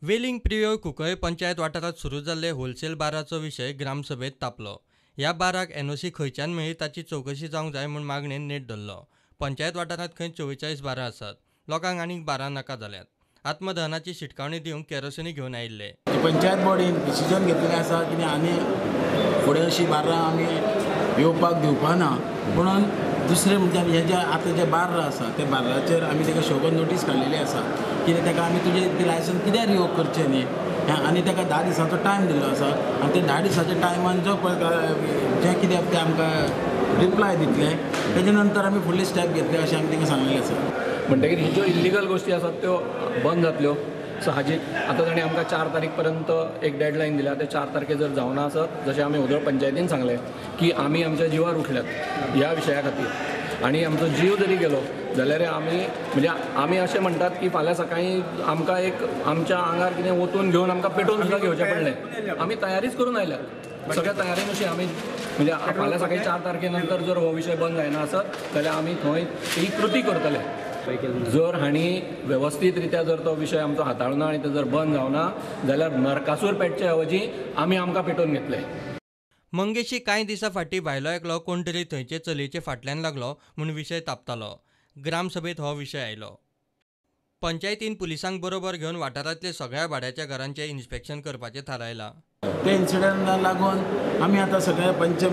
वेलिंग प्रियोळ कुंकळे पंचायत वाठारांत सुरू जाल्ले होलसेल बाराचो विशय ग्रामसभेत तापलो. ह्या बाराक एनओसी खंयच्यान मेळ्ळी ताची चवकशी जावंक जाय म्हूण मागणेन नेट धरलो. पंचायत वाठारांत खंय 44 बारां आसात. लोकांक आनीक बारां नाका जाल्यात. आत्मदहनाची शिटकावणी दिवंक केरोसिनी घेवन आयिल्ले. पंचायत बॉडीन डिसिजन घेतलेलें आसा की आनी फुडें अशी बारां आमी येवपाक दिवपाना म्हणून दुसरें म्हणजे हे जे आतां जे बार्र आसा त्या बार्राचेर आमी ताका show cause notice काडलेली आसा कित्याक ताका आमी तुजें तें लायसन्स कित्याक रिवोक करचें न्ही आनी ताका 10 दिसांचो टायम दिल्लो आसा आनी ते 10 दिसाच्या टायमान जो पळय जें कितें तें आमकां रिप्लाय दितले तेजे नंतर आमी फुडली स्टेप घेतले अशें आमी तांकां सांगलेलें आसा. म्हणटकीर ही ज्यो इल्लिगल गोश्टी आसात त्यो बंद जातल्यो. साहजीक आतां ताणें आमकां 4 तारीख पर्यंत एक डेडलायन दिल्या. ते 4 तारखे जर जावना आसत जशें आमी ओदोळ पंचायतीन सांगलें की आमी आमच्या जिवार उठल्यात ह्या विशया खातीर आनी आमचो जीव जरी गेलो जाल्यार आमी म्हणजे आमी अशें म्हणटात की फाल्यां सकाळीं आमकां एक आमच्या आंगार कितें ओतून घेवन आमकां पेटोवन सुद्दां घेवचें पडलें. आमी तयारीच करून आयल्यात सगळ्या तयारेनुशीं आमी म्हणजे फाल्यां सकाळीं 4 तारखे नंतर जर हो विशय बंद जायना आसत जाल्यार आमी थंय ही कृती करतले. जर हांणी वेवस्थीत रित्या जर तो विशय आमचो हाताळना आनी तो जर बंद जावना जाल्यार नरकासूर पेटचे ऐवजी आमी आमकां पेटोवन घेतले. मंगेशी कांय दिसां फाटीं भायलो एकलो कोण तरी थंयचे चलयेचे फाटल्यान लागलो म्हूण विशय तापतालो. ग्रामसभेत हो विशय आयलो. पंचायतीन पुलिसांक बरोबर घेवन वाठारांतले सगळ्या भाड्याच्या घरांचें इन्स्पेक्शन करपाचें थारायलां. ते इन्सिडंटाक लागून आमी आतां सगळे पंच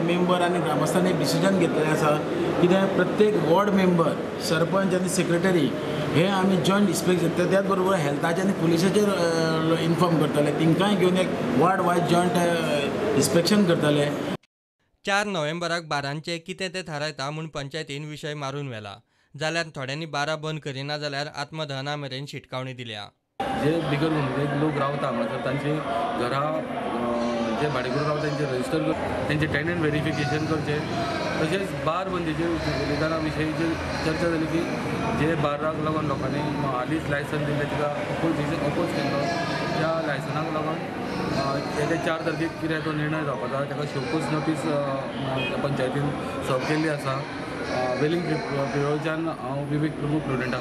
मेंबर आनी ग्रामस्थांनी डिसिजन घेतलेलें आसा कित्याक प्रत्येक वॉर्ड मेंबर सरपंच आनी सेक्रेटरी हे आमी जॉयंट इन्स्पेक्शन त्याच बरोबर हेल्थाचे आनी पुलिसाचेर इन्फॉर्म करतले तांकांय घेवन एक वॉर्ड वायज जॉयंट इन्स्पेक्शन करतले. 4 नोव्हेंबराक बारांचें कितें तें थारायता म्हूण पंचायतीन विशय मारून व्हेला. जाल्यार थोड्यांनी बारां बंद करिना जाल्यार आत्मदहना मेरेन शिटकावणी दिल्या. जे बिगर नोंदणीकृत लोक रावता म्हणल्यार तांची घरां जे भाडेकरू रावता तांचे रजिस्टर तांचे टेनंट वेरिफिकेशन करचें. तशेंच बार बंदीचे उलयतना विशयी चर्चा जाली की जे बाराक लागून लोकांनी हालींच लायसन दिल्लें ताका अपोज केल्लो त्या लायसनाक लागून तेच्या 4 तारखेक कितें तो निर्णय जावपाचो ताका शोकोज नोटीस पंचायतीन सर्व केल्ली आसा. वेलिंग प्रियोळच्यान हांव विवेक प्रभू प्रुडंटा.